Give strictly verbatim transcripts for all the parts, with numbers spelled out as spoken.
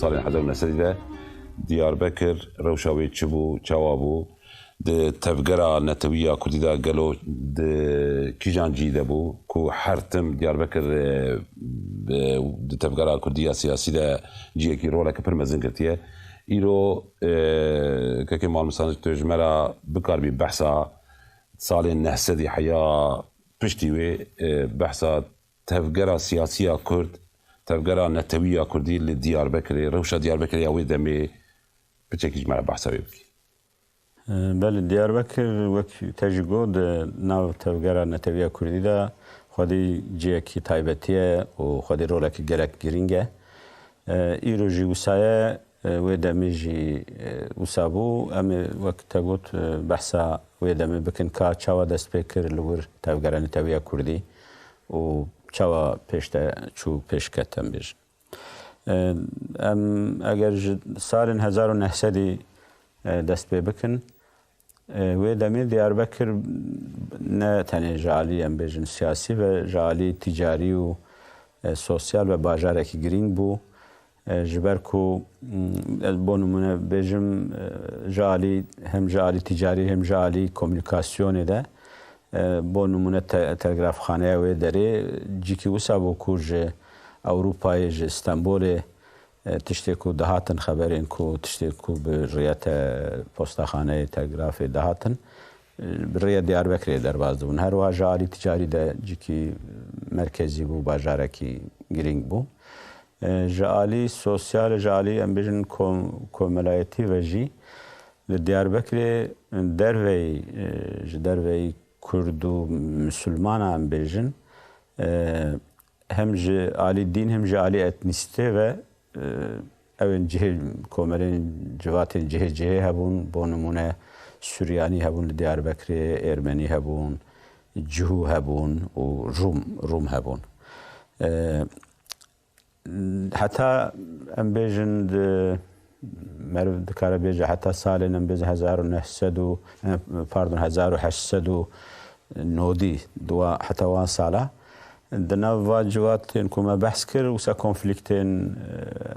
Salên hezar û neh sedî de Diyarbekir rewşa wê çi bû, çawa bû? Di tevgera netewî ya Kurdî de gelo di kîjan cî de bû ku her tim Diyarbekir, e, bi, di tevgera Kurdî ya siyasî de ciyekî, roleke pir mezin girtiye? Îro, e, kekê Mal Misanik, tu ji me re bikaribî behsa salên neh sedî heya piştî wê, e, behsa tevgera siyasî ya Kurd, tevgera netewî ya Kurdî li Diyarbekirê, rewşa Diyarbekirê ya wê demê piçekî ji me re behsa wê bikî. Belê, Diyarbekir, wek te jî got, di nav tevgera netewî ya Kurdî de xwedî cihekî taybetî ye û xwedî rolekî gelek girîng e. E, îro jî wisa ye, e, wê demê jî, e, wisa bû. Em ê, wek te got, e, behsa wê demê bikin ka çawa dest pê kir li wir tevgera netewî ya Kurdî û çawa pêş de çû, pêş ket, em bêjin. E, em eger ji salên hezar û neh sedî, e, dest pê bikin, e, wê demê Diyarbekir ne tenê ji alî, em bêjin, siyasî ve ji alî tîcarî û, e, sosyal ve bajarekî girîng bû. E, ji ber ku, m, ez bo nimûne bêjim, e, ji alî, hem ji alî tîcarî hem ji alî komûnîkasyonê de, e, bo nimûne te-, telgrafxaneya wê derê cîkî wisa bû ku ji Ewropayê, ji Stenbolê, e, tiştê ku dihatin, xeberên ku tiştê ku bi rêya te-, postaxaneyê, telgrafê dihatin, e, bi rêya Diyarbekirê derbas dibûn. Her wiha ji alî ticarî de cîkî merkezî bû, bajarekî girîng bû. E, ji alî sosyal, ji alî, em bêjin, kom-, komelayetî ve jî li Diyarbekirê derveyî, e, ji derveyî Kurd û Misilmana, em bêjin, e, hem ji alî dîn hem ji alî etnîsîtê ve, e, ew ên cihê, komelên civatên cihê cihê hebûn, bo nimûne Suryanî hebûn li Diyarbekirê, Ermenî hebûn, Cihû hebûn û Rûm, Rûm hebûn. E, heta em bêjin di, meriv dikare bêje heta salên, em bêjin, hezar û neh sed û, e, pardon, hezar û heşt sed û nodî, di wa, heta wan sala, di nav va civatên ku me behs kir, wisa konflîktên,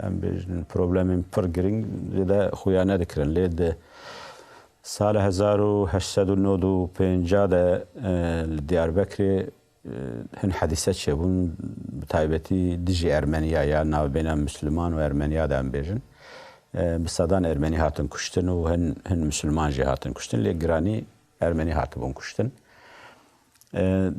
e, em bêjin, problemên pir girîng zêde xuya nedikirin. Lê di sala hezar û heşt sed û nod û pênc de, e, li Diyarbekirê, e, hin hedîse çêbûn, bi taybetî dijî Ermeniya ya navbêna Misliman û Ermeniya de, em bêjin. E, bi sedan Ermenî hatin kuştin û hin, hin Misilman jî hatin kuştin, lê giranî Ermenî hatibûn kuştin. E,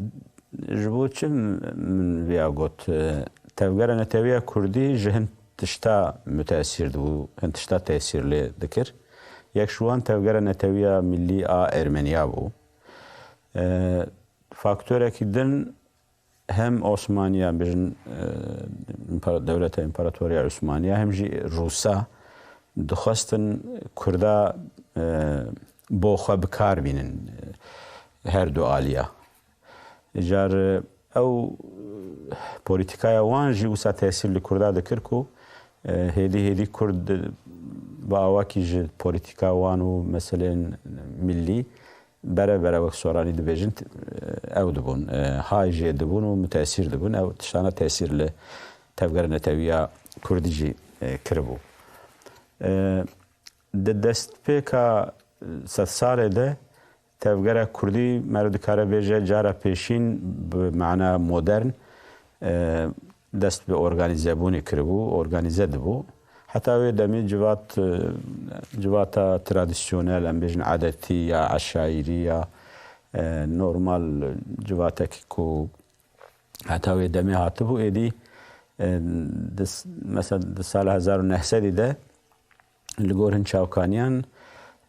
ji bo çi min viya got? E, tevgera netewî ya Kurdî ji hin tişta mutesîr dibû, hin tişta tesîr lê dikir. Yek ji wan tevgera netewî ya millî a Ermeniya bû. E, faktorekî din hem Osmaniya, bêjin, e, împara-, dewleta împaratoriya Osmaniya, hem jî Rûsa dixwestin Kurda, e, bo xwe bi kar bînin, e, her du aliya. Car, e, ew, e, polîtîkaya wan jî wisa tesîr li Kurda dikir ku, e, hêdî hêdî Kurd, e, bi awakî ji polîtîka wan û meselên millî bere bere, wek soranî dibêjin, t-, ew dibûn, e, hay jê dibûn û mutesîr dibûn. Ew tiştana tesîr li tevgera netewî ya Kurdî jî, e, kiribû. E, di destpêka sedsalê de tevgera Kurdî, meriv dikare bêje, cara pêşîn bi mana modern, e, dest bi organîzebûnê kiribû, organîze dibû. Heta wê demê civat, e, civata tradisyonel, em bêjin edetî ya eşayirî ya, e, normal civatekî ku heta wê demê hatibû, êdî, e, di s-, mesela di sala hezar û neh sedî de li gor hin çavkaniyan,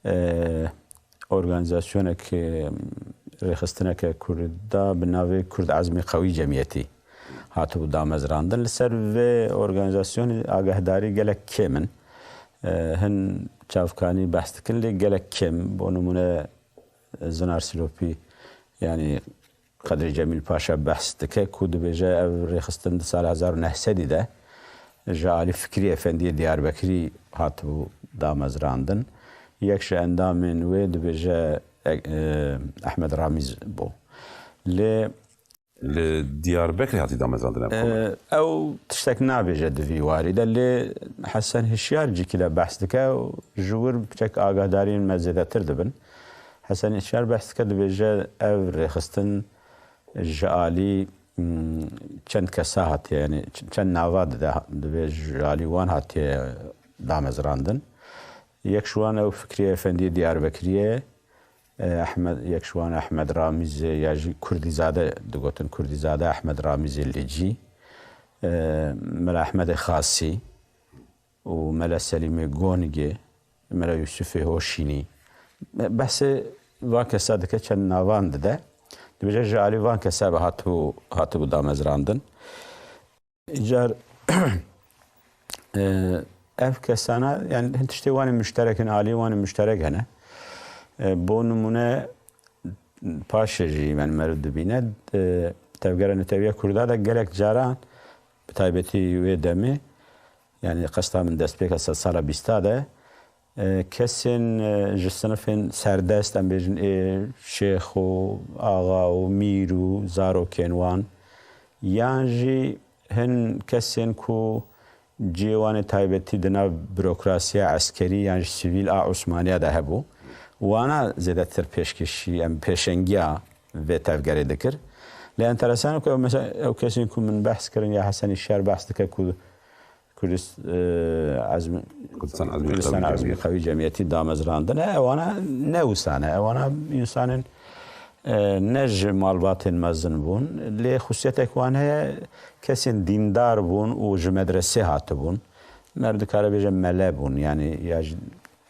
e, organîzasyonek, e, rêxistineke Kurda bi navê Kurd Ezmê Qewî Cemiyetî hatibû damezrandin. Li ser vê organîzasyonê agahdarî gelek kêm in. E, hin çavkanî behs dikin, lê gelek kêm. Bo nimûne, Zinar Sîlopî, yanî Qedrî Cemîl Paşa behs dike ku dibêje ev rêxistin di sala hezar û neh sedî de ji alî Fikrî Efendiyê Diyarbekirî hatibû damezrandin. Yek ji endamên wê dibêje, e, e, Ehmed Ramîz bû. Lê Li Diyarbekirê hatî damezrandin ev komel? Ew tiştek nabêje di vî warî de, lê Hesen Hişyar cîkî de behs dike û ji wir piçek agahdariyên me zêdetir dibin. Hesen Hişyar behs dike, dibêje ev rêxistin ji alî, hmm, çend kesa hatiye, yani ç-, çend nava dide, dibê ji alî wan hatiye damezrandin. Yek ji wan ew Fikrî Efendî Diyarbekirî ye, e, Ehmed, yek ji wan Ehmed Ramîzê ya jî Kurdîzade digotin, Kurdîzade Ehmed Ramîzê Licî, e, Mela Ehmedê Xasî û Mela Selîmê Gonigê, Mela Yusufê Hoşînî. Behsê van kesa dike, çend navan dide. Dibêje ji alî van kesa ve hatibû, hatibû damezrandin. Îcar, e, ev kesana, yani hin tiştê wan ê muşterek in, aliyê wan ê muşterek hene. E, bo nimûne paşê jî, yani meriv dibîne, e, tevgera netewiya Kurda de gelek caran, bi taybetî wê demê, yani qesta min destpêka sedsala bîsta de, e, kesên, e, ji sinifên serdest, em bêjin ê şêx û axa û mîr û zarokên wan, yan jî hin kesên ku cihê wan ê taybetî di nav burokrasiya eskerî yan jî sivîl a Osmaniya de hebû, wana zêdetir pêşkêşî, em pêşengiya vê tevgerê dikir. Lê enteresan e ku ew, mesela, ew kesên ku min behs kirin ya Hesen Hişyar behs dike ku Kurdist-, e, Ezm-, Kurdistan Ezmî Kurdistan Qewî Ezmî Cemiyeti. Qewî Cemiyetî damezrandine, ewana ne wisa ne. Ewana însanên, e, ne ji malbatên mezin bûn. Lê xusûsiyetek wan heye, kesên dîndar bûn û ji medresê hatibûn. Meriv dikare bêje mele bûn, yani ya jî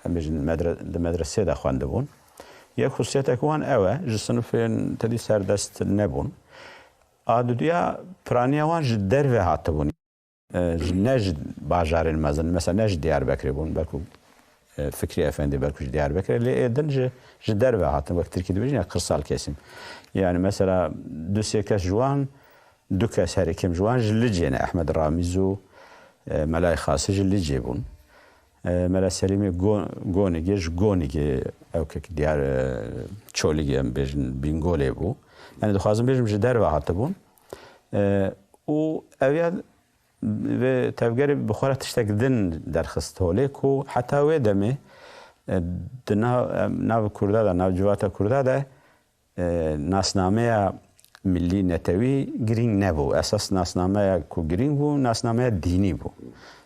em bêjin medre-, di medresê de xwendibûn. Yek xusûsiyetek wan ew e, ji sinifên tedî serdest nebûn. A duduya piraniya wan ji derve hatibûn. E, ji, ne ji bajarên mezin, mesela ne ji Diyarbekirê bûn, belku, e, Fikrî Efendî belku ji Diyarbekirê, lê ê din ji, ji derve hatin, wek tirkî dibêjin ya kırsal kesim. Yani mesela du sê kes ji wan, du kes herî kêm ji wan ji Licê ne, Ehmed Ramîz û, e, Melayê Xasî ji Licê bûn. E, Mela Selîmê Go-, Gonigê ji Gonigê, ew kek Diyar, e, Çolîgê em bêjin Bîngolê bû. Yani dixwazim bêjim ji derve hatibûn. E, û ev ya Vê tevgerê bi xwe re tiştek din derxist holê ku heta wê demê, e, di nav, e, nav Kurda de, nav civata Kurda de, e, nasnameya millî netewî girîng nebû. Esas nasnameya ku girîng bû, nasnameya dînî bû.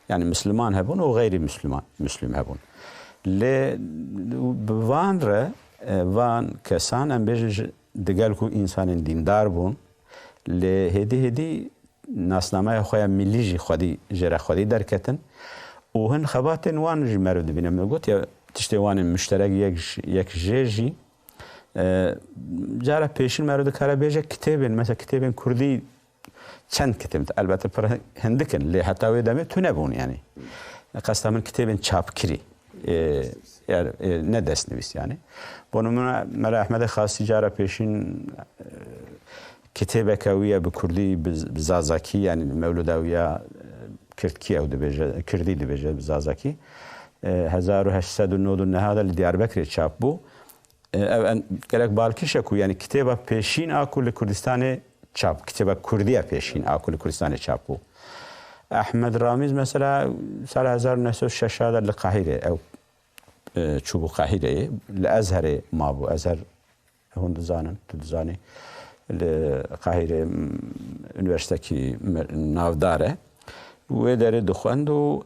Yani Misliman hebûn û xeyrî Misliman, Muslim hebûn. Lê bi van re, e, van kesan em bêjin ji, digel ku însanên dîndar bûn, lê hêdî hêdî nasnameya xwe ya millî jî xwedî jê re xwedî derketin û hin xebatên wan jî meriv dibîne. Min got ya tiştê wan ên muşterek yek j-, yek jê jî, e, cara pêşîn meriv dikare bêje kitêbên, mesela kitêbên kurdî çend kitêb, elbette pir hindik in, lê heta wê demê tune bûn yani. Qesta min kitêbên çapkirî, e, yani, e, ne destnivîs yani. Bo nimûne Mela Ehmedê Xasî cara pêşîn, e, kitêbeke wî ye bi kurdî, bi, bi zazakî, yani mewlida wî ya, e, kirdkî ew dibêje, kirdî dibêje bi zazakî. E, hezar û heşt sed û nod û neh de li Diyarbekirê çap bû. E, ev en, gelek balkêş e ku, yani kitêba pêşîn a ku li Kurdistanê çap, kitêba kurdî ya pêşîn a ku li Kurdistanê çap bû. Ehmed Ramîz mesela sala hezar û neh sed û şeş de li Qahîrê ew, e, çûbû Qahîreyê, li Ezherê mabû. Ezher hûn dizanin, tu dizanî, li Qahîrê, m, unîversîtekî me-, navdar e. Wê derê dixwend û,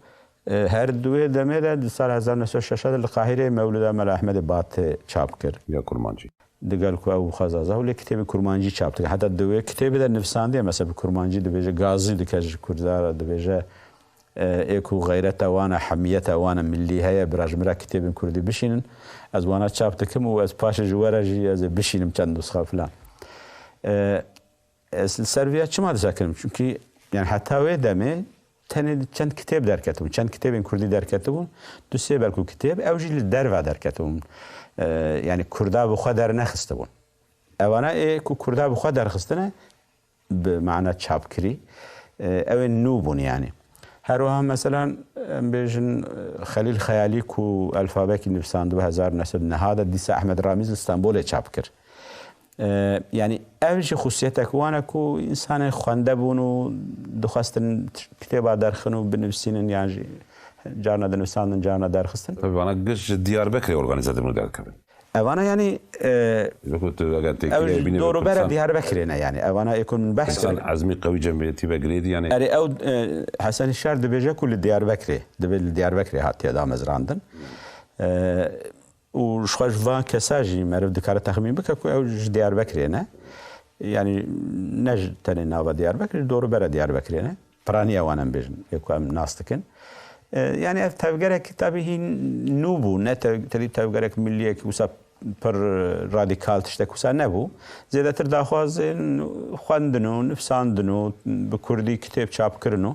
e, her di wê demê de di sala hezar neh sed û şeş de li Qahîrê mewlida Mela Ehmedê Batê çap kir. Ya Kurmancî. Digel ku ew xwe zaza û lê kitêbê Kurmancî çap dike. Heta di wê kitêbê de nivîsandiye, mesela bi Kurmancî dibêje, gazî dike ji Kurda re, dibêje, e, ê ku xeyreta wan e, hemiyeta wan e, millî heye, bira ji min re kitêbên kurdî bişînin. Ez wana çap dikim û ez paşê ji we re jî ez ê bişînim çend nusxa filan. E, ez li ser vê ya çima disekirim? Çünkü yani heta wê demê tenê çend kitêb derketibûn, çend kitêbên kurdî derketibûn, du sê belku kitêb, ew jî li derve derketibûn. E, yani kurda bi xwe dernexistibûn. Ewana ê ku kurda bi xwe derxistine, bi mana çapkirî, e, ew ê nû bûn yani. Her wiha mesela em bêjin, e, Xelîl Xeyalî ku elfabekî nivîsandibû hezar neh sed neh de, dîsa Ehmed Ramîz li Stenbolê çap kir. E, yanî ev jî xusûsiyetek wan e ku însanên xwende bûn û dixwestin kitêba derxin û binivîsînin, yan jî carna dinivîsandin, carna derxistin. Tabii vana giş ji Diyarbekirê organîze dibin û derdikevin. Evana yanî, e, Wekî tu eger têkilê ev bînî dorûbera Kurdistan, Diyarbekirê ne yanî. Evana ê ku min behs Kurdistan kir. Ezmî qewî cemiyetî ve girêdî yanî. Erê ew, e, Hesen Hişyar dibêje ku li Diyarbekirê, dibê li Diyarbekirê hatiye damezrandin. E, û ji xwe ji van kesa jî meriv dikare texmîn bike ku ew ji Diyarbekirê ne. Yanî ne ji tenê nava Diyarbekirê, ji dorûbera Diyarbekirê ne. Piraniya wan em bêjin, ê ku em nas dikin. E, yanî ev tevgerek tabî hîn nû bû, ne tev-, tevî tevgerek milliyek wisa pir radîkal tiştek wisa nebû. Zêdetir daxwazên xwendin û nivîsandin û bi kurdî kitêb çapkirin û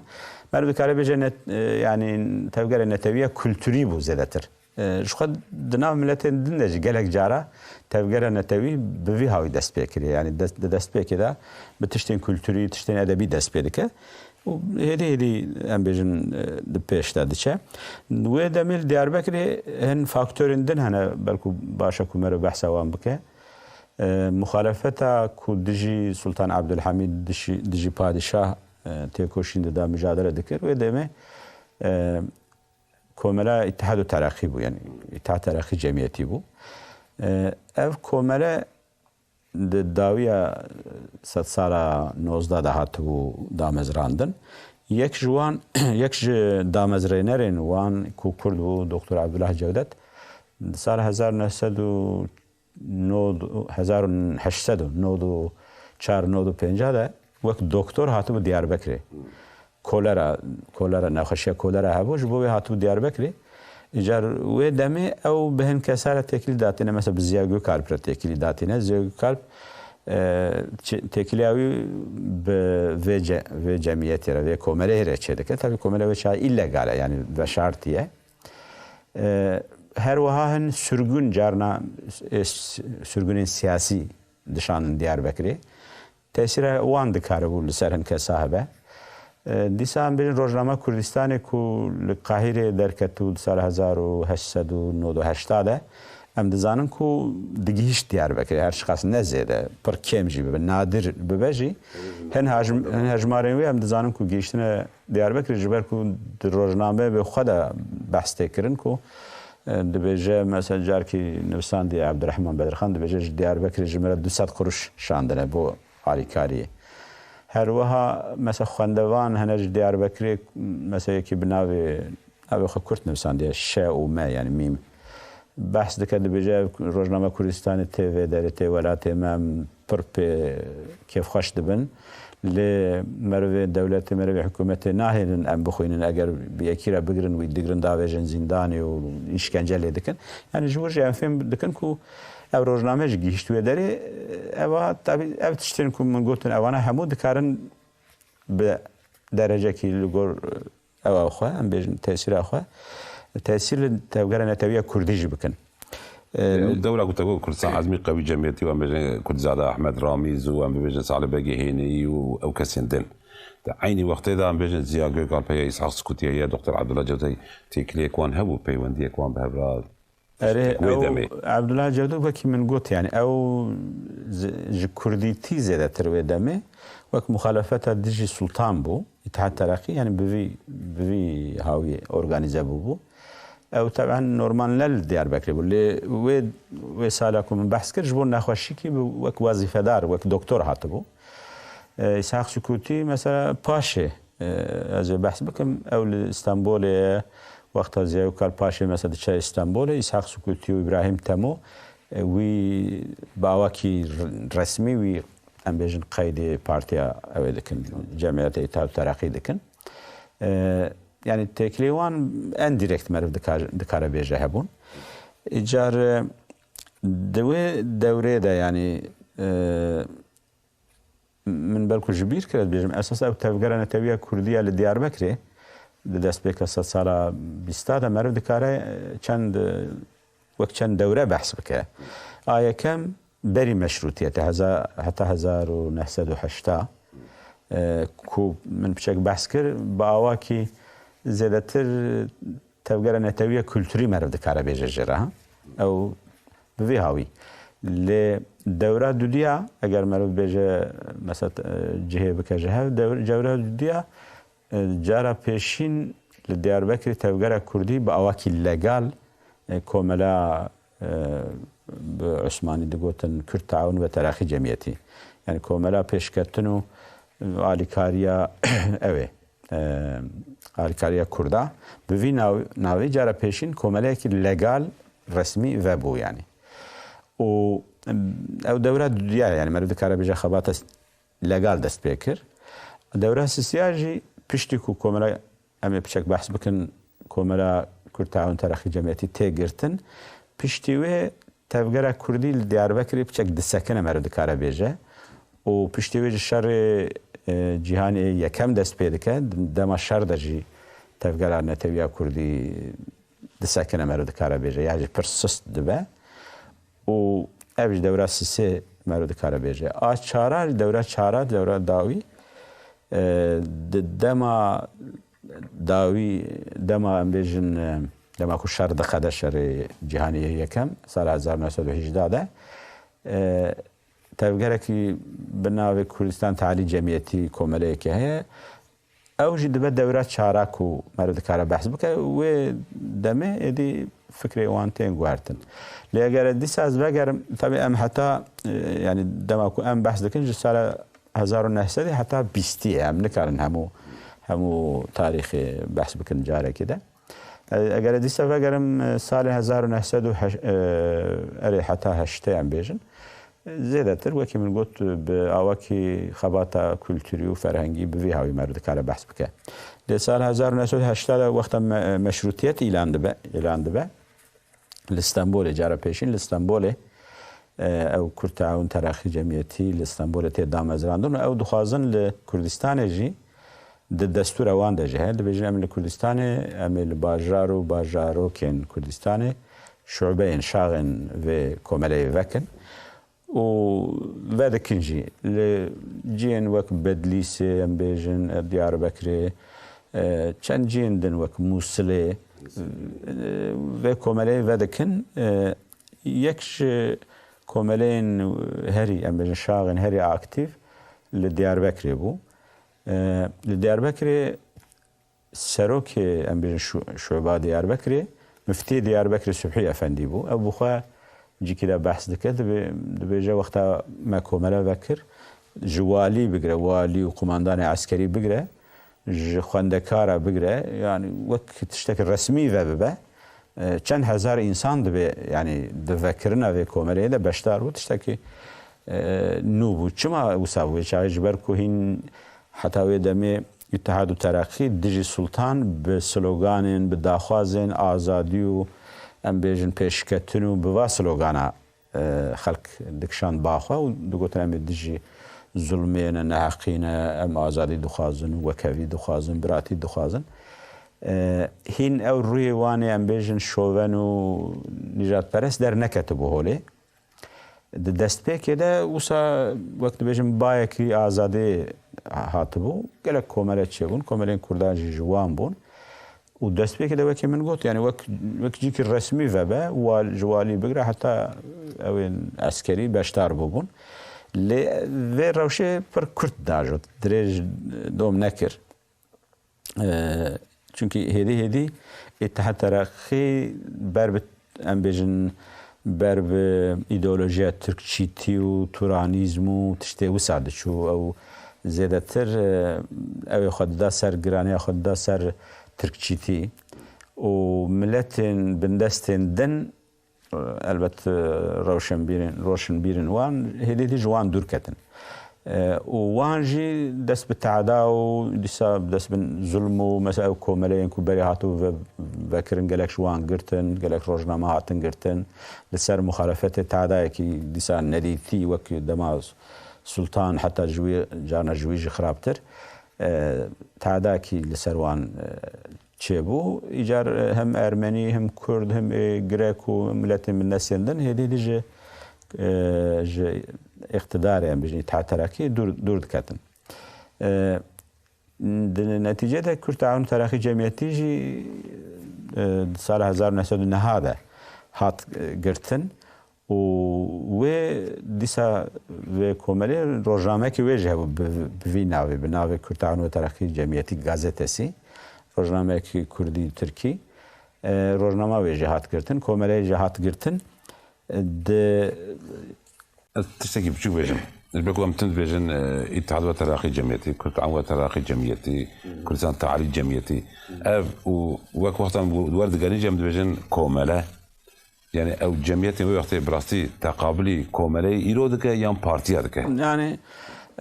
meriv dikare bêje net-, e, yanî tevgere netewiya kulturî bû zêdetir. E, ji xwe di nav miletên din de jî gelek cara tevgera netewî bi vî hawî dest pê kiriye. Yanî dest, di destpêkê de bi tiştên kulturî, tiştên edebî dest pê dike. Û hêdî hêdî em bêjin, e, di pêş de diçe. Wê demê li Diyarbekirê hin faktorên din hene, belkû baş e ku meriv behsa wan bike. E, muxalefeta ku dijî Sultan Abdulhamîd, dijî, dijî padîşah, e, têkoşîn dida, micadele dikir. Wê demê, e, komela Îtihad û Tereqî bû, yanî Îtihad Tereqî Cemiyetî bû. E, ev komele di dawiya sedsala nozdeh de hatibû damezrandin. Yek ji wan, yek ji damezrênerên wan ku Kurd bû, Doktor Abdullah Cewdet, di sala hezar neh sed û nod, hezar û heşt sed û nod û çar nod û pêncah de wek doktor hatibû Diyarbekirê. Kolera, kolera, nexweşiya kolera hebû, ji bo wê hatibû Diyarbekirê. Îcar wê demê ew bi hin kesa re têkilî datîne, mesela bi Ziya Gökalp re têkilî datîne. Ziya Gökalp, e, çi-, têkiliya wî bi vê ce-, vê cemiyetê re, vê komeleyê re çêdike. Tabii komele wê çaxê îlegal e, yanî veşartî ye. E, her wiha hin sürgün carna, e, s-, sürgünên siyasî dişandin Diyarbekirê. Tesîra wan dikaribû li ser hin kesa hebe. E, dîsa em bêjin Rojnama Kurdistanê ku li Qahîrê derketibû di sala hezar û heşt sed û nod û heşt de, em dizanin ku digihîşt Diyarbekirê, her çiqas ne zêde, pir kêm jî bibe, nadir bibe jî, hin hajm-, hin hejmarên wê em dizanin ku gihîştine Diyarbekirê, ji ber ku di rojnameyê bi xwe de behs tê kirin ku, e, dibêje, mesela carkî nivîsandî Ebdurehman Bedirxan, dibêje ji Diyarbekirê ji min re du sed quruş şandine bo alîkariyê. Her wiha, mesela xwendevan hene ji Diyarbekirê, mesela yekî bi navê, navê xwe kurt nivîsandiye, Ş û M, yanî mîm. Behs dike, dibêje, ev Rojname Kurdistanê tê vê derê, tê welatê me, em pir pê kêfxweş dibin. Lê merivê dewletê, merivê hikûmetê nahêlin em bixwînin, eger bi yekî re bigirin, wî digirin davêjin zîndanê û îşkence lê dikin. Yanî ji wir jî em fêm dikin ku ev rojname jî gihîşt wê derê. Eva, tabî ev tiştên ku min gotin, evana hemû dikarin bi derecekî li gor ewa xwe, em bêjin tesîra xwe, tesîr li tevgera netewiya kurdî jî bikin. Ew dewra ku te got Kurdistan Ezmî Qewî Cemiyetî û em bêjin Kurdzade Ahmed Ramîz û em bibêjin Salih Begê Hêneyî û ew kesên din. Di eynî wextê de em bêjin Ziya Gökalp heye, Îshak Sikûtî heye, Doktor Abdullah Cewdeyî têkiliyek wan hebû, peywendiyek wan bi hev re Erê, tiştek wê ew demê. Abdullah Cewdî wekî min got, yani ew zi-, ji kurdîtî zêdetir wê demê wek muxalefeta dijî sultan bû, Îtihad Tereqî, yani bi vî, bi vî hawî organîze bûbû. Ew teben normal ne li Diyarbekirê bû. Lê wê, wê sala ku min behs kir, ji bo nexweşîkî bi wek wezîfedar, wek doktor hatibû. E, Îshak Sukûtî mesela paşê, e, ez ê behs bikim, ew li Stenbolê ye. Wexta Ziya Gökalp paşê mesela diçe Stenbolê, Îshak Sukûtî û Îbrahîm Temo, e, wî bi awakî r-, resmî wî, em bêjin, qeydê partiya ew ê dikin, Cemiyetê Îtihad û Tereqî dikin. E, yani têkilê wan en direkt meriv dikar-, dikare bêje hebûn. Îcar, e, di wê dewrê de, yani, e, min belku ji bîr kir, ez bêjim, esas ew tevgera netewiya kurdî ya li Diyarbekirê, di destpêka sedsala bîsta de meriv dikare, e, çend, e, wek çend dewre behs bike. A yekem berî meşrûtiyetê, heza-, heta hezar û neh sed û heşta, e, ku min piçek behs kir, bi awakî zêdetir tevgera netewiya kulturî meriv dikare bêje jê re, ha? Ew bi vî hawî. Lê Dewra dudiya, eger meriv bêje, mesela, e, cihê bike ji hev, dewr-, dewra dudiya, e, cara pêşîn li Diyarbekirê tevgera kurdî bi awakî legal, e, komela, e, bi Osmanî digotin Kürt Taawun ve Teraxî Cemiyetî. Yani komela pêşketin û, e, alîkariya ew ê, e, alîkariya Kurda. Bi vî nav-, navî cara pêşîn komeleyekî legal, resmî vebû yani. Û, em, ew dewra dudiya yani meriv dikare bêje xebata s-, legal dest pê kir. Dewra sisiya jî piştî ku komela, em ê piçek behs bikin, komela Kürt Taawun Teraxî Cemiyetî tê girtin. Piştî wê tevgera kurdî li Diyarbekirê piçek disekine meriv dikare bêje. Û piştî wê ji şerê, e, cîhanê yekem dest pê dike. Dema şer de jî tevgera netewiya kurdî disekine meriv dikare bêje. Ya jî pir sist dibe. Û ev ji dewra sisê meriv dikare bêje. A çara, dewra çara, dewra dawî, e, di dema dawî, dema em bêjin, e, dema ku şer diqede şerê cîhanî yê yekem, sala hezar neh sed û hejdeh de, e, tevgerekî bi navê Kurdistan Tealî Cemiyetî komeleyekê heye. Ew jî dibe dewra çara ku meriv dikare behs bike, wê demê êdî fikrê wan tên guhertin. Lê eger dîsa ez vegerim, tabi em heta, e, yani dema ku em behs dikin ji sala hezar û neh sedî heta bîstî ye. Em nikarin hemû, hemû tarîxê behs bikin carekê de. E, eger ez dîsa vegerim, e, salê hezar û neh sed û heşt, e, erê heta heştê em bêjin. Zêdetir, wekî min got, bi awakî xebata kulturî û ferhengî bi vî hawî meriv dikare behs bike. Lê sal hezar û neh sed û heştê de wexta me-, meşrûtiyet îlan dibe, îlan dibe, li Stenbolê, cara pêşîn li Stenbolê, e, ew Kurd Taawun Teraxî Cemiyetî li Stenbolê tê damezrandin û ew dixwazin li Kurdistanê jî di destûra wan de jî heye. Dibêjin, em li Kurdistanê, em ê li bajar û bajarokên Kurdistanê şubeyên, şaxên vê komeleyê vekin û vedikin jî. Li cihên wek Bedlîsê, em bêjin, Diyarbekirê, e, çend cihên din wek Mûsilê, e, vê komeleyê vedikin. E, yek ji komeleyên herî, em bêjin, şaxên herî aktîf li Diyarbekirê bû. E, li Diyarbekirê serokê, em bêjin, şu-, şuba Diyarbekirê, miftiyê Diyarbekirê Subhî Efendî bû. Ew bi xwe cîkî de behs dike, dibê-, dibêje, wexta me komele vekir, ji walî bigire, walî û qumandanê eskerî bigire, ji xwendekara bigire, yani wek tiştekî resmî ve bibe, e, çend hezar însan dibê, yani di vekirina vê komeleyê de beşdar bû, tiştekî, e, nû bû. Çima wisa bû? Wê çaxê ji ber ku hîn heta wê demê Îtihad û Tereqî dijî Sultan bi sloganên, bi daxwazên azadî û, em bêjin, pêşketin û bi va slogana, e, xelk dikişand ba xwe û digotin, em ê dijî zulmê ne, neheqî ne, em azadî dixwazin û wekevî dixwazin, biratî dixwazin. E, hîn ew rûyê wan ê, em bêjin, şoven û nîjadperest derneketibû holê. Di destpêkê de wisa, wek dibêjin, bayekî azadê hatibû. Gelek komele çêbûn, komelên Kurdan jî ji wan bûn. Û destpêkê de, wekî min got, yani wek, wek cîkî resmî vebe, wal-, ji walî bigire heta ewên eskerî beşdar bûbûn. Lê vê rewşê pir kurt da jot, dirêj dom nekir. E, çunkî hêdî hêdî Îtihad Tereqî ber bi, em bêjin, ber bi îdeolojiya tirkçîtî û turanîzm û tiştê wisa diçû. Ew zêdetir, e, ew ê xwe dida ser, giraniya xwe dida ser tirkçîtî û miletên bindestên din, elbet, e, rewşenbîrên, roşenbîrên wan hêdî hêdî ji wan dûr ketin. E, û wan jî dest bi teada û dîsa dest bi zulm û mesela ew komeleyên ku berê hatibû ve-, vekirin, gelek ji wan girtin, gelek rojname hatin girtin. Li ser muxalefetê teadayekî dîsa nedîtî wek dema Sultan, heta ji wî, carna ji wî jî xirabtir, e, teadayekî li ser wan, e, çêbû. Îcar hem Ermenî, hem Kurd, hem ê Grek û miletên bindestên din hêdî hêdî ji, e, ji îqtidarê, em bêjin, Îtihad Terakî dûr, dûr diketin. E, di netîce de Kürt Taawun Terakî Cemiyetî jî, e, di sala hezar û neh sed û neh de hat, e, girtin. û wê dîsa vê komelê rojnameyekî wê jî hebû bi, bi vî navê, bi navê Kurd Taun ve Terakî Cemiyetî Gazetesi. Rojnameyekî Kurdî Tirkî. E, rojnama wê jî hat girtin, komeleyê jî hat girtin. E, di Ez tiştekî biçûk bêjim. Ji ber ku em tim dibêjin, e, Îtihad ve Teraqî Cemiyetî, Kurd Taun ve Teraqî Cemiyetî, Kurdistan Tealî Cemiyetî. Ev û wek wextan wer digerîn jî em dibêjin komele. Yani ew cemiyetên wê wextê bi rastî teqabilî komeleyê îro dike yan partiya dike? Yani,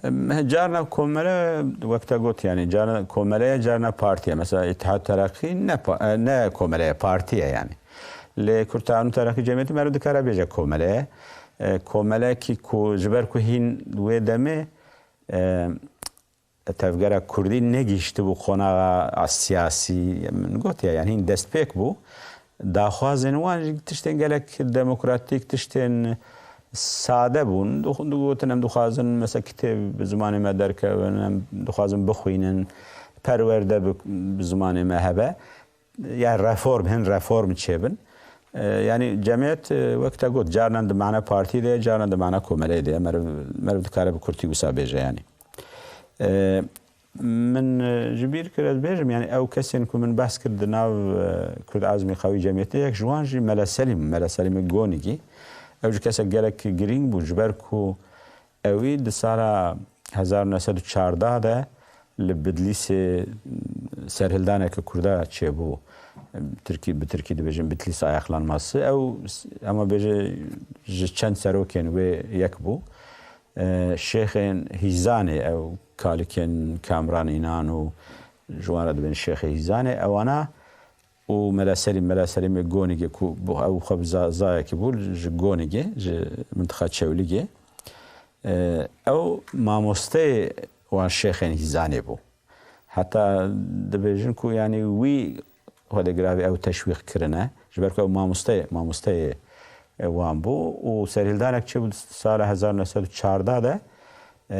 em, carna komele, wek te got, yani carna komele ye, carna partiye. Mesela Îtihad Teraqî ne pa-, e, ne komele ye, partiye yani. Lê Kurd Taun Teraqî Cemiyetî meriv dikare bêje komele ye. E, komelekî ku ji ber ku hîn wê demê, e, tevgera kurdî negihiştibû qonaxa a siyasî, min gotiye, yani hîn destpêk bû. Daxwazên wan jî tiştên gelek demokratîk, tiştên sade bûn. Dixu-, digotin, em dixwazin mesela kitêb bi zimanê me derkevin, em dixwazin bixwînin, perwerde bi, bi zimanê me hebe. Yani reform, hin reform çêbin. E, yani cemiyet, e, wek te got, carnan di mana partî de, carnan di mana komeleyê de. Meriv, meriv dikare bi kurtî wisa bêje yani. E, min, e, ji bîr kir ez bêjim, yani ew kesên ku min behs kir di nav, e, Kurd Azmî Qewî Cemiyetê, yek ji wan jî Mele Selîm, Mele Selîmê Gonîgî. Ew jî kesek gelek girîng bû, ji ber ku ewî di sala hezar neh sed û çardeh de li Bidlîsê serhildaneke Kurda çêbû. Tirkî, bi Tirkî dibêjin Bitlis ayaklanması. Ew s-, ema bêje ji çend serokên wê yek bû. E, Şêxên Hîzanê, ew kalikên Kamran Înan û ji wan re dibên Şêxê Hîzanê, ewana û Mela Selîm, Mela Selîmê Gonîgê ku bû, ew xwe bi za-, zayekî bû, ji Gonîgê, ji mintiqa Çewlîgê. E, ew mamosteyê wan şêxên Hîzanê bû. Heta dibêjin ku, yanî, wî xwedê giravî ew teşwîq kirine. Ji ber ku ew mamosteyê, mamosteyê, e, wan bû û serhildanek çêbû sala hezar neh sed û çardeh de, e,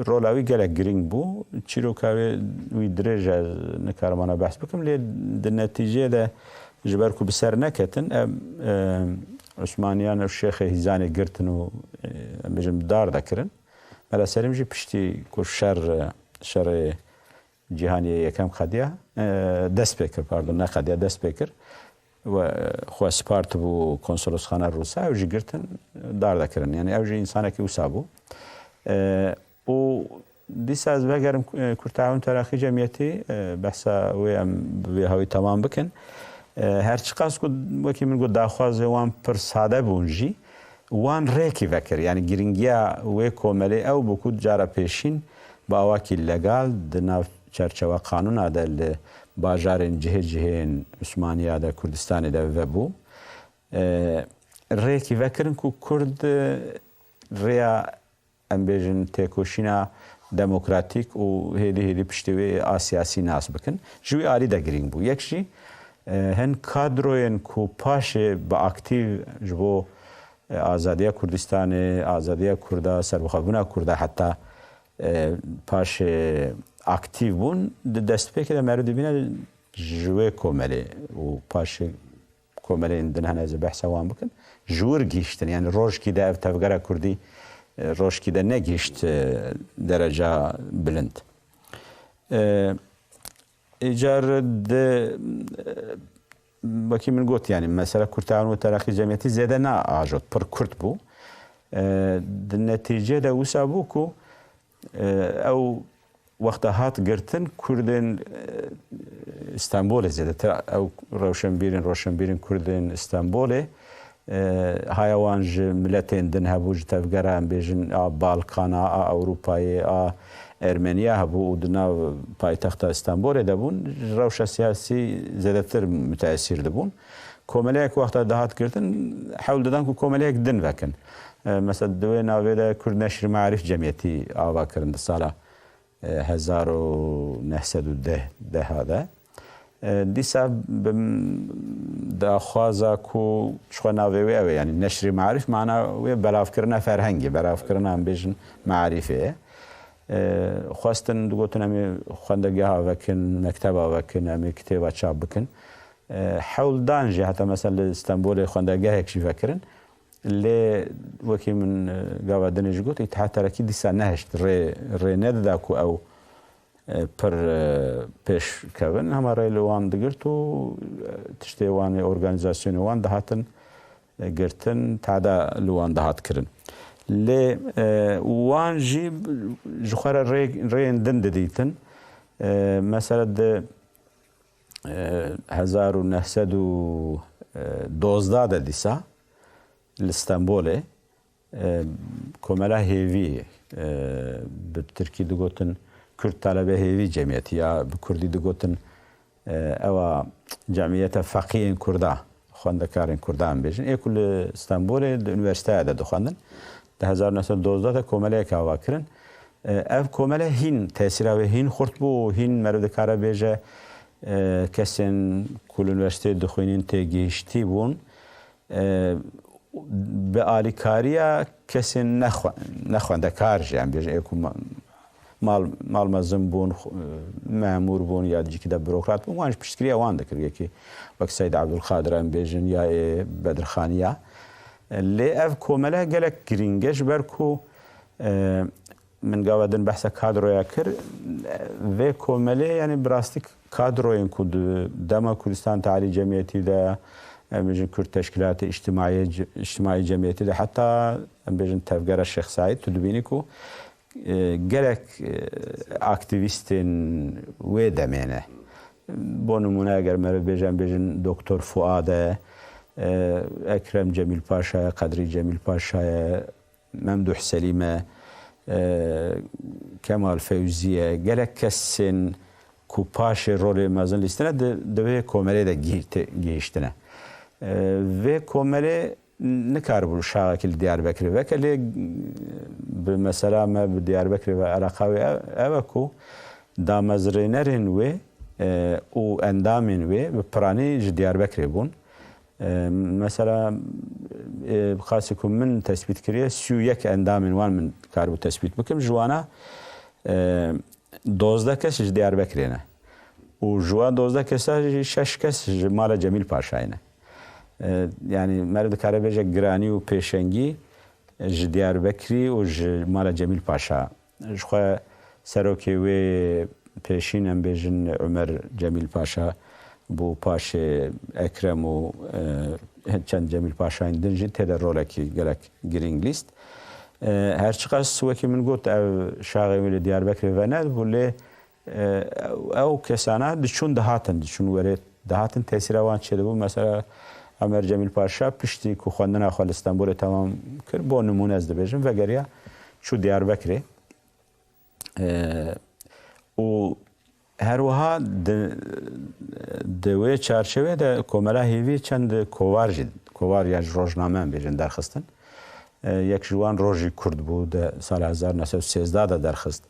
rola wî gelek girîng bû. Çîroka wê, wî dirêj e, ez nikarim wana behs bikim, lê di netîceyê de ji ber ku bi ser neketin, em, e, Osmaniyan ew şêxê Hîzanê girtin û, e, em bêjin dar de kirin. Mela Selîm jî piştî ku şer, şerê cîhanê yekem qediya, e, dest pê kir, pardon, ne qediya, dest pê kir. We xwe spartibû konsolosxana Rûsa, ew jî girtin, dar de kirin. Yani ew jî însanekî wisa bû. E, û dîsa ez vegerim, e, Kurd Taun Teraqî Cemiyetî, e, behsa wê em bi vê hawî temam bikin. E, her çiqas ku wekî min got daxwazê wan pir sade bûn jî, wan rêkî vekir. Yani girîngiya wê komelê ew bû ku cara pêşîn bi awakî legal di nav çerçewa qanûna de li bajarên cihê cihên Osmaniya de, Kurdistanê de vebû. E, rêkî vekirin ku Kurd, e, rêya, em bêjin, têkoşîna demokratîk û hêdî hêdî piştî wê a siyasî nas bikin. Ji wî alî de girîng bû. Yek jî, e, hin kadroyên ku paşê bi aktîv ji bo, e, azadiya Kurdistanê, azadiya Kurda, serbixwebûna Kurda heta, e, paşê aktîv bûn, di destpêkê de meriv dibîne ji wê komelê û paşê komelên din hene, ez ê behsa wan bikim. Ji wir gihiştin, yani rojkî de ev tevgera kurdî, e, rojkî de negihişt, e, dereca bilind. E, îcar di, e, wekî min got, yani mesela Kurd Taun ve Teraqî Cemiyetî zêde ne ajot, pir kurt bû. E, di netîcê de wisa bû ku, e, ew wexta hat girtin, Kurdên, e, Stenbolê zêdetir, ew rewşenbîrên, roşenbîrên Kurdên Stenbolê, e, haya wan ji miletên din hebû, ji tevgera, em bêjin, a Balkana, a Ewropayê, a Ermeniya hebû û di nav paytexta Stenbolê de bûn, ji rewşa siyasî zêdetir muteesîr dibûn. Komeleyek wexta dihat girtin, hewl didan ku komeleyek din vekin. E, mesela di wê navê de Kurd Neşr Maarif Cemiyetî ava kirin di sala e, hezar û neh sed û deh, deha de. E, dîsa bi daxwaza ku çixwe navê wê ew e, yani neşrî marîf, mana wê belavkirina ferhengê, belavkirina, em bêjin, marîfê ye. E, xwestin, digotin, em ê xwendegeha vekin, mekteba vekin, em ê kitêba çap bikin. E, hewl dan jî, heta mesela li Stenbolê xwendegehek jî vekirin. Lê wekî min, e, gava dinê jî got, Îtihad Terakî dîsa nehişt rê, rê nedida ku ew, e, pir, e, pêş kevin. Hema rê li wan digirt û, e, tiştê wan ê organîzasyonê wan dihatin, e, girtin, tada li wan dihat kirin. Lê, e, wan jî ji xwe re rê, rêyên din didîtin. E, mesela di, e, hezar û neh sed û dozdeh de dîsa li Stenbolê, e, komela hêvî, e, bi tirkî digotin Kürt Talebe Hêvî Cemiyeti ya bi kurdî digotin, e, ewa Cemiyeta Feqiyên Kurda, xwendekarên Kurda em bêjin. Ê ku li Stenbolê di unîversîteya de dixwendin. Di hezar neh sed dozdeh de komeleyek ava kirin. E, ev komele hîn tesîra wê hîn xurt bû, hîn meriv dikare bêje, e, kesên ku li unîversîteyê dixwînin têgihiştî bûn. E, bi alîkariya kesên nexwe-, nexwendekar jî, em bêjin, ê ku ma-, mal, mal mezin bûn, xwe-, memûr bûn ya di cîkî de burokrat bûn, wan ji piştgiriya wan dikir. Yekî wek Seyd Ebdulqadir em bêjin ya ê Bedirxaniya. E, lê ev komele gelek girîng e, ji ber ku, e, min gava din behsa kadroya kir. Vê komelê, yanî bi rastî kadroyên ku di dema Kurdistan Tealî Cemiyetî de, em bêjin Kurd Teşkîlatê Îctimaiyê Ce-, Îctimaî Cemiyetî de, heta em bêjin tevgera Şêx Seîd, tu dibînî ku, e, gelek, e, aktîvîstên wê demê ne. Bo nimûne eger meriv bêje, em bêjin Doktor Fuad e, e, Ekrem Cemîl Paşa ye, Qedrî Cemîl Paşa ye, Memduh Selîm e, e, Kemal Fewzî ye, gelek kesên ku paşê rolê mezin lîstine di, di vê komelê de gihî-, te-, gihîştine. E, vê komelê nikaribû şaxekî li Diyarbekirê veke, lê bi mesela me bi Diyarbekirê ve eleqa wê ev, ev e ku damezrênerên wê, e, û endamên wê bi piranî ji Diyarbekirê bûn. E, mesela, e, bi qasî ku min tespît kiriye, sî û yek endamên wan min karibû tespît bikim. Ji wana, e, dozdeh kes ji Diyarbekirê ne. Û ji wan dozdeh kesa jî şeş kes ji mala Cemîl Paşayê ne. E, yanî meriv dikare bêje giranî û pêşengî ji Diyarbekirî û ji mala Cemîl Paşa. Ji xwe serokê wê pêşîn, em bêjin, Umer Cemîl Paşa bû, paşê Ekrem û, e, çend Cemîl Paşayên din jî tê de rolekî gelek girîng lîst. E, her çiqas wekî min got, ev şaxê wî li Diyarbekirê venedibû, lê, e, ew kesana diçûn dihatin, diçûn werê dihatin, tesîra wan çêdibû. Mesela Umer Cemîl Paşa piştî ku xwendina xwe li Stenbolê temam kir, bo nimûne ez dibêjim, vegeriya çû Diyarbekirê. E, û her wiha di, di wê çarçevê de Komela Hêvî çend kovar jî, kovar ya ji rojname em bêjin derxistin. E, yek ji wan Rojî Kurd bû, di sala hezar neh sed û sêzdeh de derxist.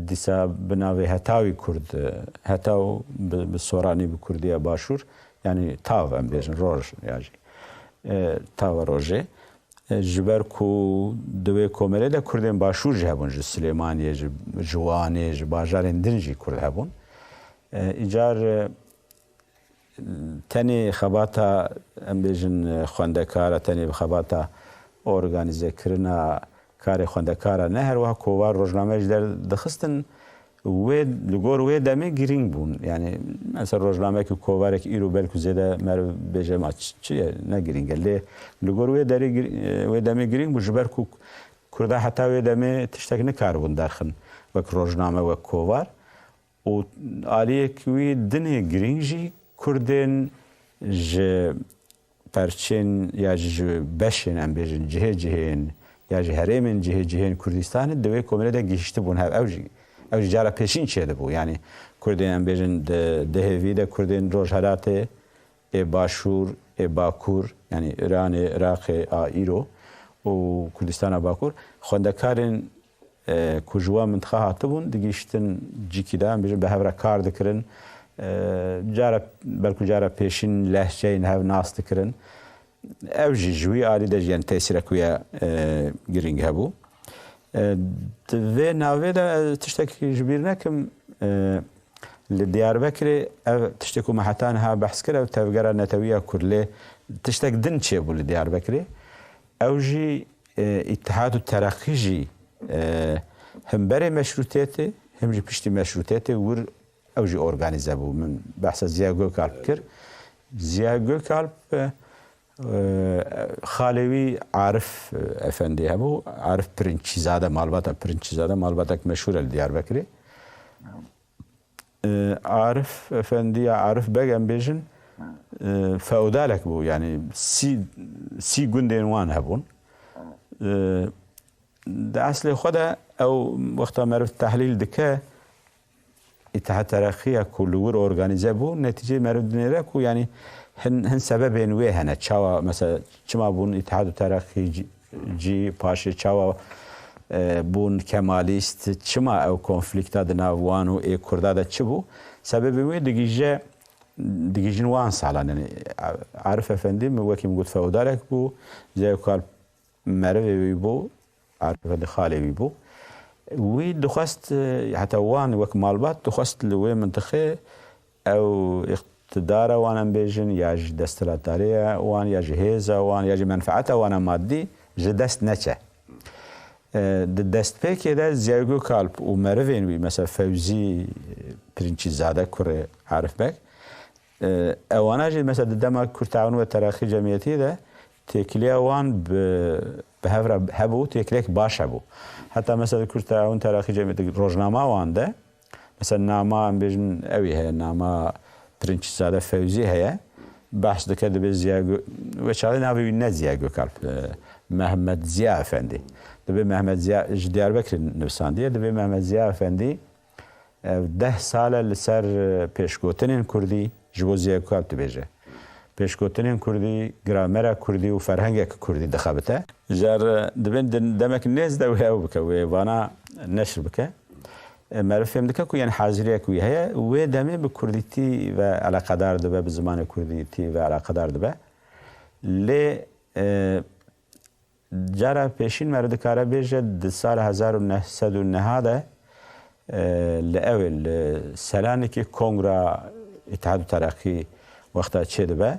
Dîsa bi navê Hetawî Kurd, e, Hetaw bi, bi soranî bi kurdiya başûr, yanî tav em bêjin, roj ya jî. E, tava rojê. E, ji ber ku di wê komelê de Kurdên başûr jî hebûn, ji Silêmaniyê, ji, ji Wanê, ji bajarên din jî Kurd hebûn. E, îcar, e, tenê xebata, em bêjin, xwendekara, tenê bi xebata organîzekirina karê xwendekara ne, her wiha kovar rojname jî derdixistin. Wê, li gor wê demê girîng bûn. Yanî, mesela rojnameyekî, kovarekî îro belkû zêde meriv bêje, ma çi, çi ye, ne girîng e. Lê li gor wê derê gir-, wê demê girîng bû, ji ber ku Kurda heta wê demê tiştek nikaribûn derxin wek rojname, wek kovar. Û aliyek wî dinê girîng jî Kurdên ji perçên ya ji beşên, em bêjin, cihê cihên ya ji herêmên cihê cihên Kurdistanê di wê komelê de gihiştibûn hev. Ew jî, ew jî cara pêşîn çêdibû. Yanî Kurdên, em bêjin, di, di hêvî de Kurdên Rojhelatê, ê Başûr, ê Bakur, yanî Îranê, Iraqê a îro û Kurdistana Bakur, xwendekarên, e, ku ji wan mintiqa hatibûn, digihiştin cîkî de, em bêjin, bi hev re kar dikirin. E, cara, belkû cara pêşîn lehçeyên hev nas dikirin. Ew jî ji wî alî de jî, yanî tesîrek wî ye, e, girîng hebû. E, di vê navê de ez tiştek ji bîr nekim, e, li Diyarbekirê ev tiştê ku me heta niha behs kir, ev tevgera netewî ya Kurd, lê tiştek din çêbû li Diyarbekirê. Ew jî e, Îtihad û Tereqî jî e, him berê meşrûtiyetê, him jî piştî meşrûtiyetê wir ew jî organîze bû. Min behsa Ziya Gökalp kir. Ziya Gökalp e, e, xalê wî Arif e, Efendî hebû. Arif Pirinçîzade, malbata Pirinçîzade, malbatek meşhûr e li Diyarbekirê. E, Arif Efendî ya Arif Beg em bêjin, e, feodalek bû, yanî sî, sî gundên wan hebûn. E, di eslê xwe de ew wexta meriv tehlîl dike, Îtihad Tereqiya ku li wir organîze bû, netîceyê meriv dinêre ku yanî hin, hin sebebên wê hene. Çawa mesela çima bûn Îtihad û Tereqî cî, cî paşê çawa e, bûn Kemalîst, çima ew konflîkta di nav wan û ê Kurda de çi bû? Sebebê wê digihîje, digihîjin wan salan. Yanî Arif Efendî min wekî min got feodalek bû, Ziya Gökalp merivê wî bû, Arif Efendî xalê wî bû. Wî dixwest, e, heta wan wek malbat dixwest li wê mintiqê ew îqtidara wan em bêjin, ya jî desthilatdariya wan, ya jî hêza wan, ya jî menfeeta wan a madî ji dest neçe. E, di destpêkê de Ziya Gökalp û merivên wî, mesela Fewzî Pirinçîzade kurê Arif Beg, e, ewana jî mesela di dema Kürt Taawun ve Terakî Cemiyetî de têkiliya wan bi, bi hev re hebû, têkilek baş hebû. Heta mesela Kürt Taawun Terakî Cemiyetî rojnama wan de, mesela nama, em bêjin, ewî heye, nama Pirinçzade Fewzî heye. Behs dike, dibê Ziya Gö-, wê çaxê navê wî ne Ziya Gökalp, e, Mehmet Ziya Efendî. Dibê Mehmet Ziya, ji Diyarbekirê nivîsandiye, dibê Mehmet Ziya Efendî, ev deh sal e li ser, e, pêşgotinên kurdî ji bo Ziya Gökalp dibêje. Pêşgotinên kurdî, gramera kurdî û ferhengek kurdî dixebite. Jar, e, dibên din demek nêz de wê ew bike, wê vana neşr bike. E, meriv fêm dike ku, yani, haziriyek wî heye, wê demê bi kurdîtî ve eleqedar dibe, bi zimanê kurdîtî ve eleqedar dibe. Lê, e, cara pêşîn meriv dikare bêje, di sala hezar û neh sed û neh de, e, li ewê, li Selanikê Kongra Îtihad û Tereqî wexta çêdibe.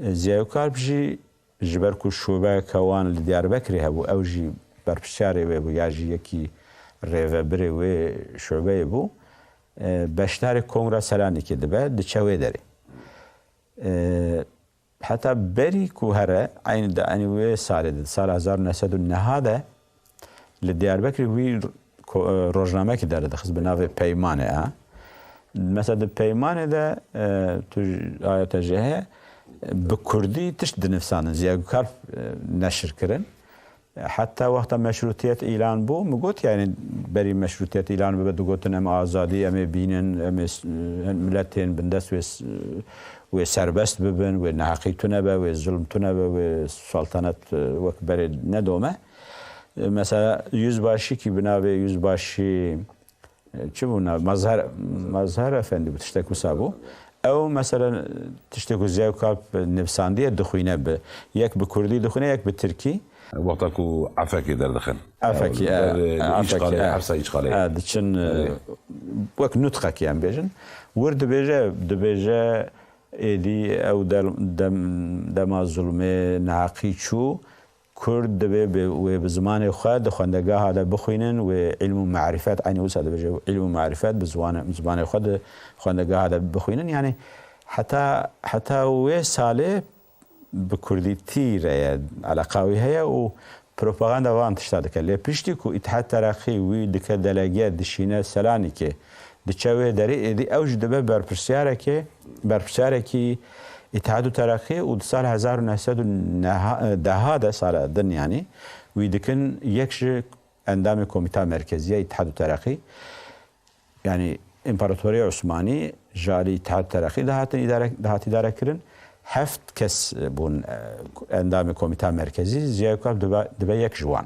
E, Ziya Gökalp jî ji ber ku şûbeyeke wan li Diyarbekirê hebû, ew jî berpirsiyarê wê bû, ya jî yekî rêvebirê wê şûbeyê bû, e, beşdarê Kongra Selanikê dibe, diçe wê derê. E, heta berî ku here, eynî di, eynî wê salê de, sala hezar û neh sed û neh de, li Diyarbekirê wî ko-, e, rojnamekî derdixist bi navê Peymanê, a. Mesela di Peymanê de, e, tu j-, ayete jê heye, bi kurdî tişt dinivîsandin, Ziya Gökalp, e, neşir kirin. E, heta wexta meşrûtiyet îlan bû, min got, yani, berî meşrûtiyet îlan bibe, digotin, em azadî, em ê bînin, em ê s-, e, miletên bindest wê s-, wê serbest bibin, wê neheqî tune be, wê zulm tune be, wê saltanet, e, wek berê nedome. E, mesela, yüzbaşîkî bi navê yüzbaşî, e, çi bû nav? Mazhar, Mazhar Efendi bû, tiştek wisa bû. Ew, mesela, tiştê ku Ziya Gökalp nivîsandiye, dixwîne bi, yek bi kurdî dixwîne, yek bi tirkî. Wexta ku Efekê derdixin. Efekî, Ber, e, e, li Efekî, Îşxalê, e. Hefsa Îşxalê. E, diçin, e, Erê. Wek nutqekî em bêjin. Wir dibêje, dibêje, êdî ew del-, dem-, dema zulmê, neheqî çû, Kurd divê bi, wê bi zimanê xwe di xwendegaha de bixwînin, wê îlm û marîfet, eynî wisa dibêje, îlm û marîfet bi ziwane-, zimanê xwe di xwendegaha de bixwînin. Yanî heta, heta wê salê bi kurdîtî re ye, eleqa wî heye û propaganda van tişta dike. Lê piştî ku Îtihad Tereqî wî dike delege, dişîne Selanikê, diçe wê derê, êdî ew jî dibe berpirsiyareke, berpirsiyareke Îtihad û Tereqî û di sal hezar û neh sed û neh de, sala din yanî, wî dikin yek ji endamê Komîta Merkezî ya Îtihad û Tereqî. Yanî, Împaratoriya Osmanî ji alî Îtihad Tereqî dihatin îdare, dihat îdare kirin. Heft kes bûn, e, endamê Komîta Merkezî, Ziya Gökalp dibe, dibe yek ji wan.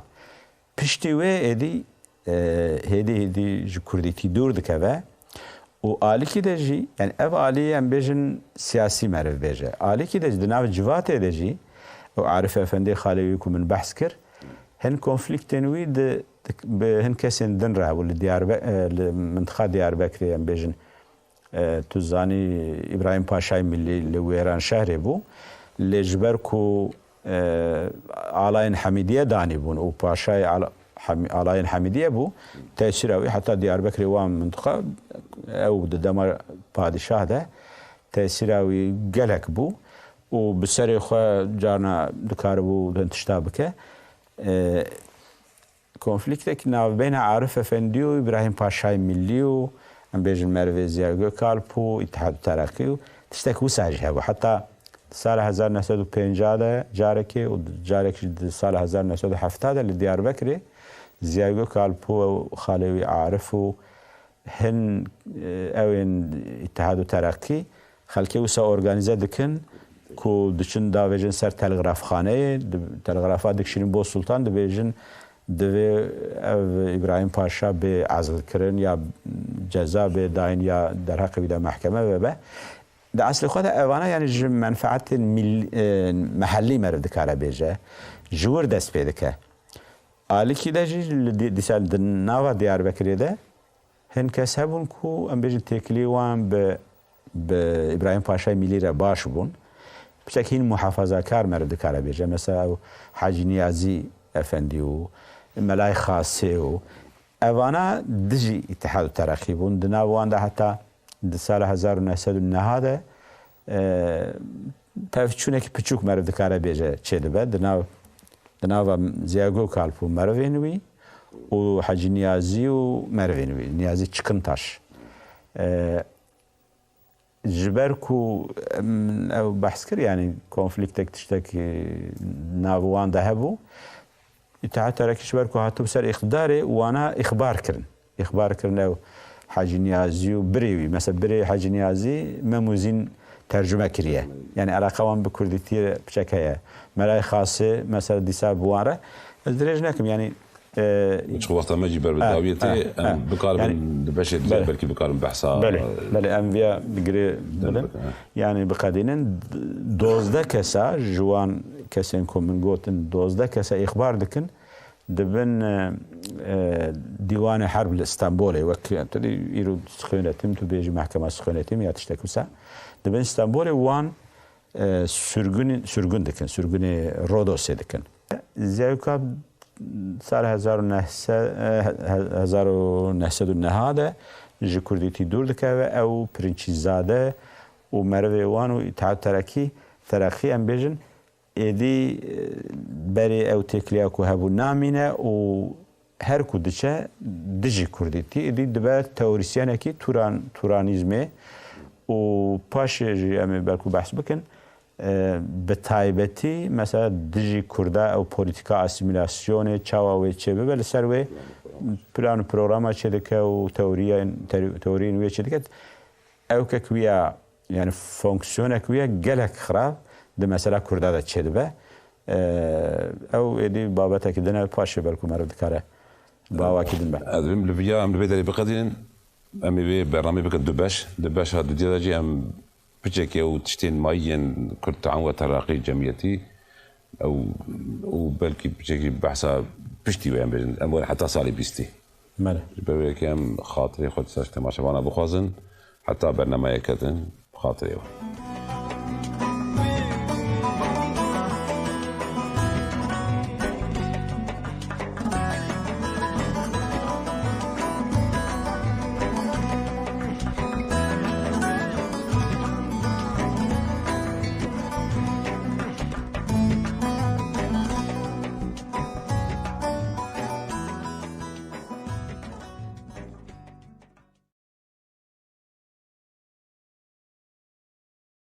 Piştî wê êdî, e, hêdî hêdî ji kurdîtî dûr dikeve û alîkî de jî, yani ev alî em bêjin siyasî meriv bêje. Alîkî de jî di nav civatê de jî, û Arif Efendî xalê wî ku min behs kir, hin konflîktên wî di, di, bi hin kesên din re hebû li Diyarbe-, e, li mintiqa Diyarbekirê em bêjin. E, tu zanî, Îbrahîm Paşayê Milî li Wêranşehrê bû. Lê ji ber ku e, alayên Hemîdiye danîbûn û paşayê ala-, Hemî-, alayên Hemîdiye bû. Tesîra wî heta Diyarbekirê wan mintiqa ew di dema padîşah de tesîra wî gelek bû û bi serê xwe carna dikaribû hin tişta bike. E, Konflîktek navbeyna Arif Efendî û Îbrahîm Paşayê Millî û, em bêjin, merivê Ziya Gökalp û Îtihad û Tereqî û tiştek wisa jî hebû. Heta di sala hezar neh sed û pêncah de carekê û carekî jî di sala hezar neh sed û hefta de li Diyarbekirê Ziya Gökalp û xalê wî Arif û hin, e, ew ên Îtihad û Tereqî xelkê wisa organîze dikin ku diçin davêjin ser telgrafxaneyê, di-, telgrafa dikişînin bo Sultan, dibêjin divê ev Îbrahîm Paşa bê ezlkirin ya ceza bê dayîn ya derheqê wî de mehkeme vebe. Di eslê xwe de evana, yanî, ji menfeetên mil-, e, mehellî meriv dikare bêje, ji wir dest pê dike. Alîkî de jî li dî-, dîsa di nava Diyarbekirê de hin kes hebûn ku, em bêjin, têkilî wan bi, bi Îbrahîm Paşayê Mîlî re baş bûn. Piçek hîn muhafazakar meriv dikare bêje. Mesela ew Hacî Niyazî Efendî û Melayê Xasê û evana dijî Îtihad û Tereqî bûn. Di nav wan de heta di sala hezar û neh sed û neh de, e, tevçûnekî piçûk meriv dikare bêje çêdibe. Di nav, di nava Ziya Gökalp û merivên wî û Hecî Niyazî û merivên wî, Niyazî Çikintaş. E, ji ber ku, em, ew behs kir, yanî konflîktek, tiştek, e, nav wan de hebû. Îtihad Terakî ji ber ku hatibû ser îqtidarê, wana îxbar kirin. Îxbar kirin ew Hecî Niyazî û birê wî. Mesela birê Hecî Niyazî Mem û Zîn tercume kiriye. Yanî eleqa wan bi kurdîtiyê piçek heye. Melayê Xasê mesela dîsa bi wan re. Ez dirêj nekim, yanî, e, Çi wexta me jî ber bi dawiyê tê, em bikaribin di beşê dî belê, belkî bikaribin behsa, belê, e, belê, em viya girê bidin. Yanî biqedînin, dozdeh kesa ji wan kesên ku min gotin, dozdeh kesa îxbar dikin, dibin, e, e, dîwanê herb li Stenbolê, wek tu dî îro Sixonetim, tu bêjî mehkema Sixonetim ya tiştek wisa. Dibin Stenbolê wan, e, sürgün, sürgün dikin, sürgünê Rodosê dikin. Ziya Gökalp sal hezar û neh sed, e, he-, hezar û neh sed û neh de ji kurdîtî dûr dikeve, ew Pirinçîzade û merivê wan û Îtihad Terakî, Tereqî em bêjin, êdî, e, berê ew têkiliya ku hebû namîne û her ku diçe dijî kurdîtî, êdî dibe teorîsyenekî turan-, turanîzmê û paşê jî em ê belkû behs bikin, e, bi taybetî mesela dijî kurda ew polîtîka asîmîlasyonê çawa wê çêbibe, li ser wê plan û programa çêdike û teoriyên, teri-, teoriyên wê çêdike. Ew kek wî ya, yani fonksiyonek wî ya gelek xirab di mesela kurda de çêdibe. Ew êdî babetekî din e, paşê belkû meriv dikare bi awakî din be. Ez dibim li viya em li vê derê biqedînin, em ê vê bernameyê bikin du beş. Di beşa dudiya de jî em piçekê ew tiştên mayî yên Kurd Te'an we Teraqî Cemiyetî ew û belkî piçekî behsa piştî wê em bêjin. Em werin heta salê bîstî. Belê. Ji ber wê yekê em xatirê xwe dîsa ji temaşevana bixwazin, heta bernameyeke din bi xatirê we.